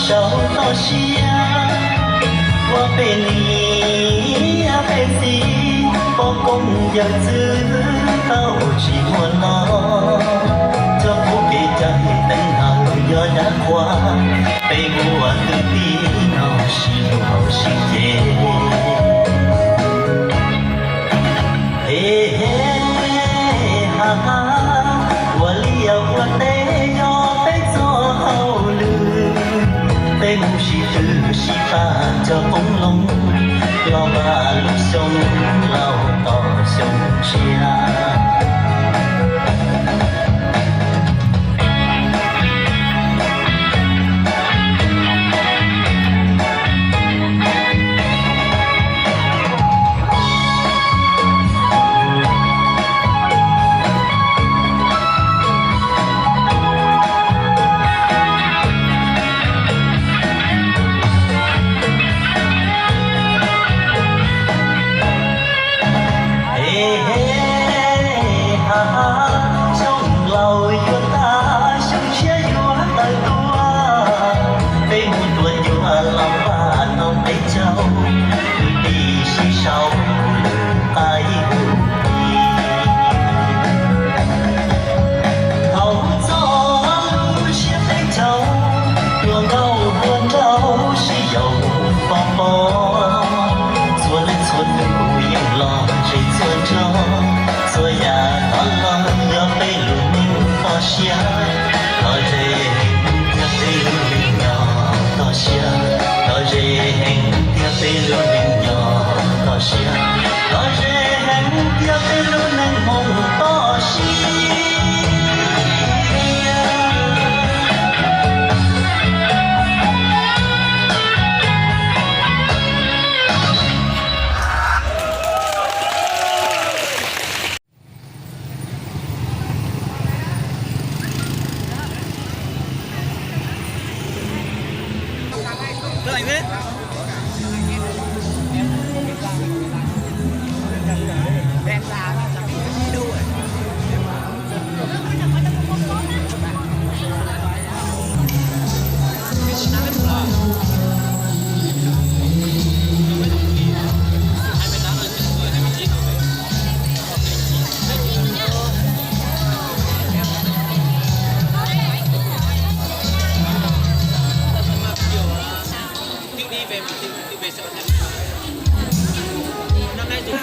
Rau toj siab ua peb niam peb txiv, poj koob yawm txwv tau tsis muaj los, txoj pub kev cai teev hawm yog dab qhuas, peb ua kwv tij no sib hlub sib ceg. He he ha ha, ua liaj ua teb yog peb txoj hauj lwm, peb mus sib tw sib pab cov qoob loo, los vaj lub xyoo laus tos xyoo tshiab. He he ha ha, xyoo laus yuav tag, xyoo tshiab yuav tawm tuaj, peb mus tua ncua los vaj tau peb caug, kwv tij sib sau lwm qaib lwm ti. Thaum txog lub tsiab teeb caug, hluas nkauj hluas nraug sib yaum pov pob, txhua leej txhua tus yeej los zem txhua nrog, txhua yam thov los yog peb lub neej toj siab, los zem heev tiag peb lub neej nyob toj siab, los zem heev tiag peb lub neej nyob toj siab, los zem heev tiag peb lub neej mus toj siab.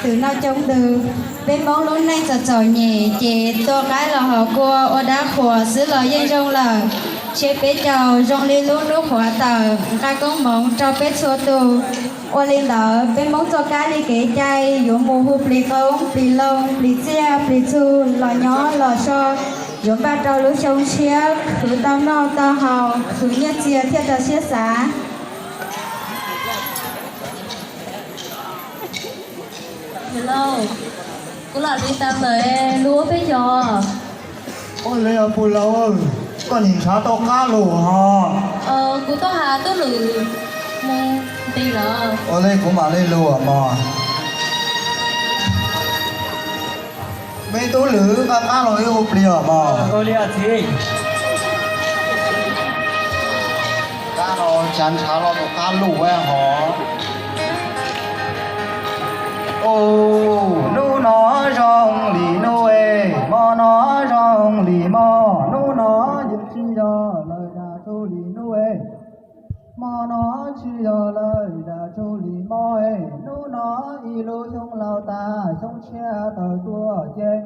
Tus no coob ntws, peb Hmoob lub neej txom txom nyem ces tua qaib los haus kua ua dab qhuas xwb los yeej zoo lawm. Seb peb caug zoo li lub hnub qhuav tawm nqa koob hmoov rau peb txhua tus. Ua li ntawd peb Hmoob txoj kab li kev cai yuav mus hu plis qoob, plis loo, plis txiaj, plis txhu, los nyob los so, yuav npaj rau lub xyoo tshiab khwv tau noj tau haus, khwv nyiaj txiag thiaj rau siab xav. Hello, kuv lam hliv tas lawm, lub ua peb yog. Ua li os puj laus, koj nim nrhav tau qab lus hos? Kuv tuaj has tub lwm mus nti lawm. Ua li kuv mam li lus mog. Me tub lwm, nqa qab los wb hu plig os mog. Qab los tsav nrhav los tus qab lus hos. Ub, hnub no zoo li hnub es, hmo no zoo li hmo, hnub no yeej tsis yog lawm dag tsuj li hnub es. Hmo no tsis yog lawm dag tsuj li hmo es, hnub no ib lub xyoo laus tag xyoo tshiab tawm tuaj ces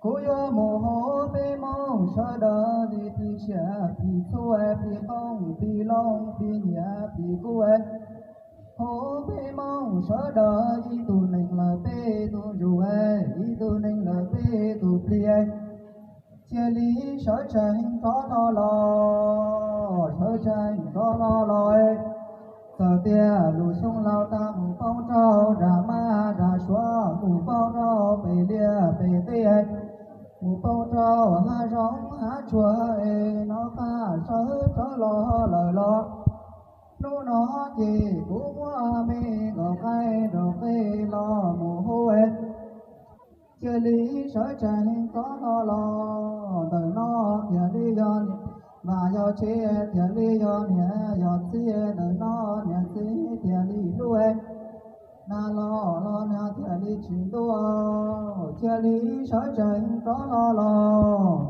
kuv yuav mus hu peb Hmoob sawv daws li plig tsiaj plig txhu es, plig qoob plig loo plig nyiaj plig kub es. Hu peb Hmoob sawv daws ib tug neeg lawm peb tug ntsuj es, ib tug neeg lawm peb tug plig es. Cia li sawv tsees rov hlo los, sawv tsees rov hlo los es. Txawm tias lub xyoo laus tag mus poob rau nram mab nram suav, mus poob rau pem liaj pem teb, mus poob rau hav zoov hav tsuag es, nov qab sawv rov los lawm los. Hnub no ces kuv muab me nkaus qaib nrog qe los mus hu es. Cia li sawv tsees rov hlo los, ntawm no kiag li yog Mas yog tsheb thiaj li yog niam, yog txiv ntawm no niam txiv thiaj li hlub. Nag los los nag thiaj li tsis ntuj, thiaj li sawv tsees rov los los.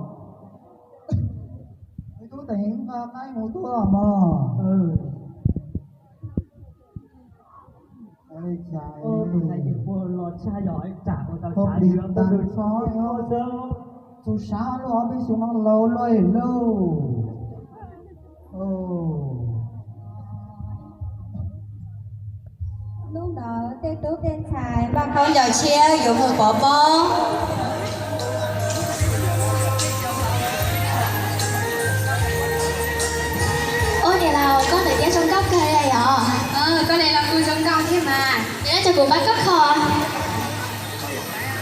Tub teem nqa qaib mus tuaj mog. Tus sav luaj peb xyoo no laus luaj lauj. Hnub ntawd tej tub tej ntxhais npaj khaub ncaws tshiab yuav mus pov pob. Ua niam laus, koj ntawm tiab zoo nkauj kawg li yom? Koj li los kuj zoo nkauj thiab mas. Yog li ntawd kuv npaj koj kho.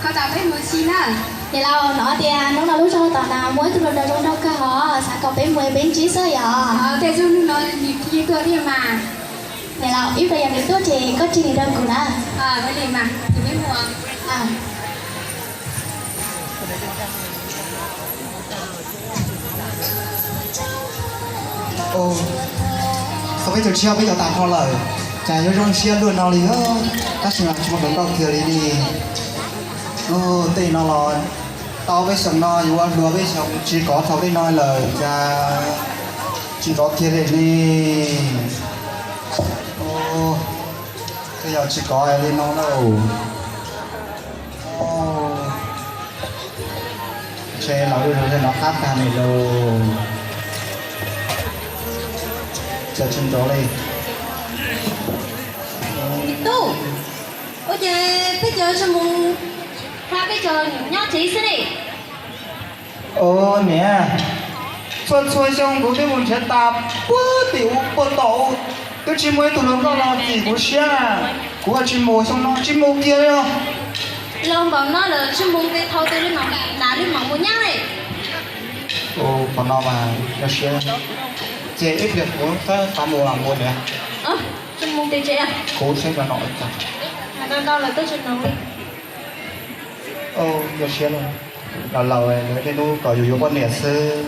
Koj tau peb mus si na. Niam laus, hnov tias hnub no lub zos tom no muaj ib tug hluas nraug zoo nraug kawg hos, xav kom peb mus peb ntsib xwb yom? Tej zaum hnub no nws cia li tuaj thiab mas. Niam laus, ib pliag yog nws tuaj ces koj tsij nws rau kuv na. Ua li mas, tus peb mus. Tau peb caug tshiab peb caug tas nrho lawm, cas yuav zoo siab luaj no li, tab sis mas tsis muaj hluas nkauj kiag li ne. Tej no los tau peb xyoos no yuav luag peb xyoos tsis kov tau tej no lawm cas tsis kov kiag li ne. Twb yog tsis kov li no na. Ntshe los lub zos no qab tag li lauj. Cas tsis nrov li. Tub, ua cas peb cov tsis mus hla peb cov nyob tsev xwb ne? Niam, txhua txhua xyoo kuv twb mus nrhiav tas puag tim ub puag tom ub, twb tsis muaj ib tug hluas nkauj los txim kuv siab. Kuv ho tsis mus, xyoo no tsis mus kiag li os. Los npaum no lawm tsis mus ces thov tus li mam, nas li mam mus nyab li. Qhov no mas yog siab. Ces ib pliag kuv xav mus los mus niam. Tsis mus ces tsev. Kuv siab no no. Ntau ntau lawm twb tsis mus li. Yog siab los laus lawm, tej hnub kom yus yuav poj niam xwb.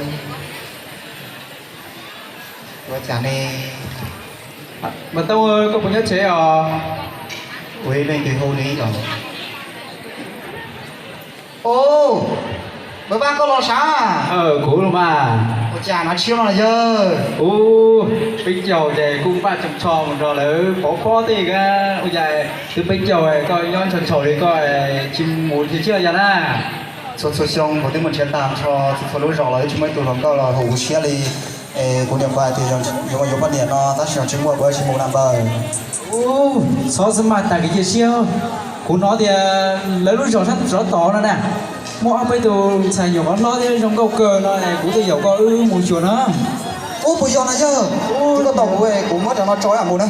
Ua cas ne? Mas Tooj, koj puas nyob tsev os? Ua ib leej twg hu li os? Ub, Npawg Vaj, koj los sav? Kuv los mas. Ua cas hnav tshiab no yawg? Ub, peb caug ces kuj npaj tsoos tsho mus nrog lawv pov pob tej. Ua cas twb peb caug koj nyob ntshaus ntshaus li, koj tsis mus nrhiav tshiab yog na? Txhua txhua xyoo kuv twb mus nrhiav tag nrho txhua txhua lub zos los twb tsis muaj ib tug hluas nkauj los haum kuv siab li. Es kuv niam npawg hais tias yuav mus yuav poj niam no tab sis tsis muaj, kuv tsis mus na npawg. Ub, txhob xav mas tas kev cia siab. Kuv hnov tias lawv lub zos sab tod no na, muaj ob peb tus ntxhais nyuam qhuav hlob thiab zoo nkauj kawg no es kuv twb yaum koj wb mus xyuas no. Ub, puas yog no yawg? Koj tos kuv, kuv muab cov no tso mus na.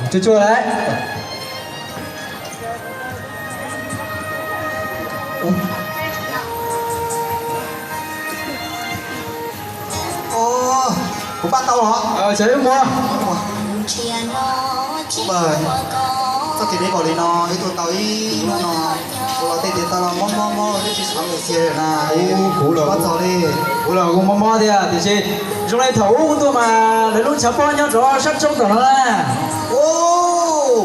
Tsuag tsuag lawm. Kuv npaj tau los. Txoj kev deb npaum li no, ib tug tau ib hnub no, kuv los tej tias tau los mob mob mob twb tsis xav mus kiag na. Kuv los, kuv los kuv mob mob thiab tiam sis zoo li thaum ub kuv tuaj mas lawv lub tshav pob nyob rov sab roob tom no na.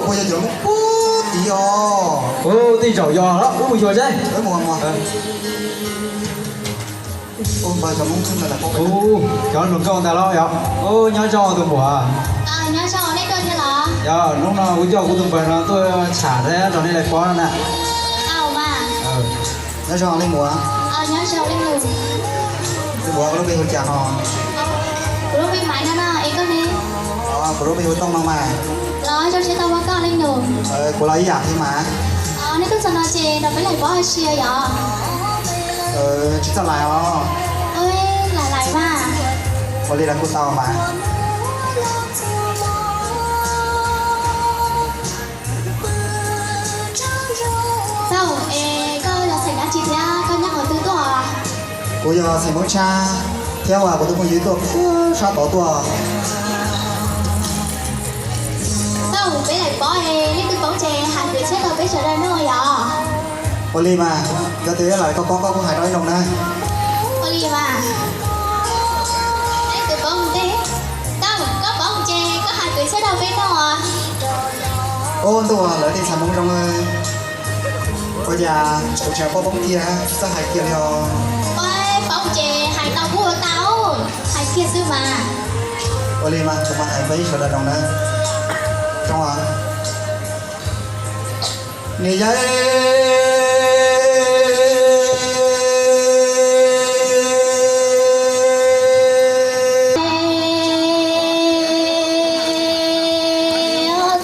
Puas yog cov Hmoob pub tid os? Tej zaum yog los wb mus xyuas seb. Cov hluas nkauj ntag los yog. Nyob zoo tus muam. Yog hnub no kuv coj kuv tus npawg no tuaj tsham thiab rau nej lawv pom no na. Nyob zoo li muam. Tus muam, koj lub npe hu cas no? Kuv lub npe Maiv no no, es koj ne? Kuv lub npe hu Tooj no mas. Los zoo siab tau pom koj leej nus. Kuv los ib yam thiab mas. Nej tuaj txog no ces nrog peb lawv pov ua si yom? Tsis txawj lais os. Lais lais mas. Ua li los kuj tau mas. Tau, es koj yog xeem dab tsi thiab koj nyob qhov twg tuaj? Kuv yog xeem Hmoob Tshab thiab, kuv tus phooj ywg tuaj sab tod tuaj. Tau, peb lawv pov es leej twg paub ces hais kwv txhiaj rau peb sawv daws noj yom. Ua li mas, yog tias lawv ko ko koj kuj hais rau ib noo na. Ua li mas. Ub, ntuj, lawv tej ntxhais Hmoob zoo, ua cas kuv tsis pom poob kiag, tsis txawj hais kiag li os. Poob ces hais tau kuj ua tau, hais kiag xwb mas. Ua li mas kuv mam hais peb sawv daws mloog na. Zoo os. Niam yawm,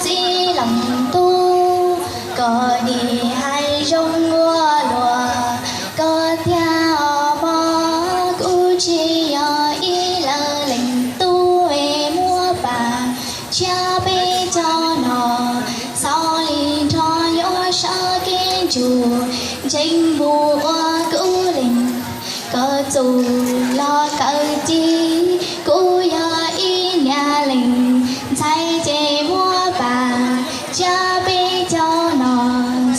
txiv leej tub, koj nim hais zoo ua luaj, koj thiab os mog, kuv tsis yog ib leej leej tub es muab pam, tshiab peb cov no xaus li nrho yuav sawv kev ntsug, ntseeg mus ua kuv leej. Koj txuj los kawg ci, kuv yog ib niam leej ntxhais ces muab pam, tshiab peb cov no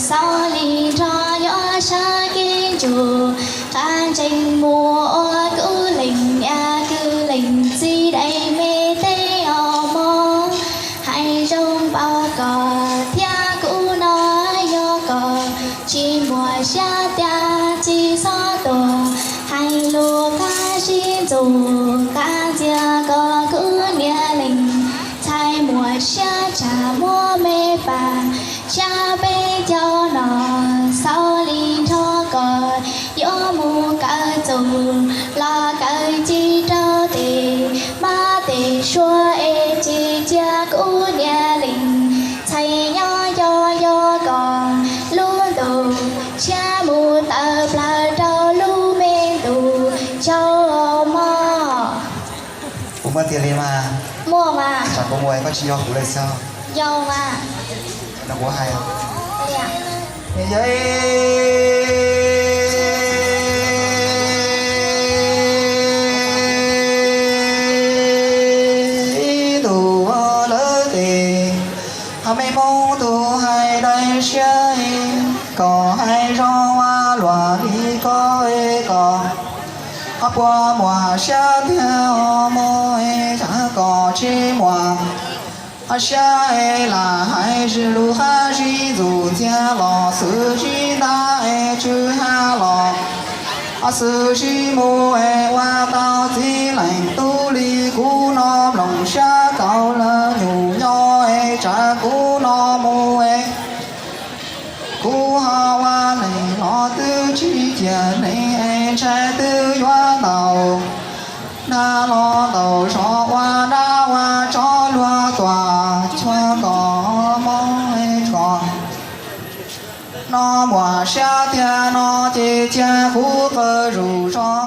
xaus li nrho yuav sawv kev ntsug, qab ntseeg mus ua kuv leej niam kuv leej txiv, dai me teb os mog. Hais zoo npaum koj thiab kuv no, yog koj tsis muaj siab tias tsis txhob tuag, hais lus qab zib ntxuj qab ntxias kom kuv niam leej ntxhais muaj siab tshaj muab me pam, tshiab peb cov no xaus li nrho koj yuav mus kawg txuj los kawg ci rau tes mab tes suav es tsis cia kuv niam leej ntxhais nyob, yog yog koj lub ntuj tshiab mus tawm plaws rau lub me ntuj tsaus mog. Kuv muaj tiag li mas. Muaj mas. Tsam kuv mus es koj tsis nco kuv lawm xwb. Yog mas. No kuv hais. Yog ib tug lawv tes, hos me Hmoob tus hais dai siab, koj hais zoo ua luaj li koj es koj, hos puas muaj siab tiag os mog, tsam koj tsis muaj siab es lam hais lus qab zib ntxuj ntxias los xwb, zib ntab es tsw ha los, xwb zib mus es ua tau txiv leej tub li kuv no, mloog siab kaus lawv nyuam nyob es tsam kuv no mus es kuv ho ua neeg los twb tsis cia neeg es ntshai twb yuav ntaus, nag los ntaus zog ua dab ua tsov luag tuaj cuag koj mog es koj no muaj siab tiag no ces cia kuv qw zuj zog.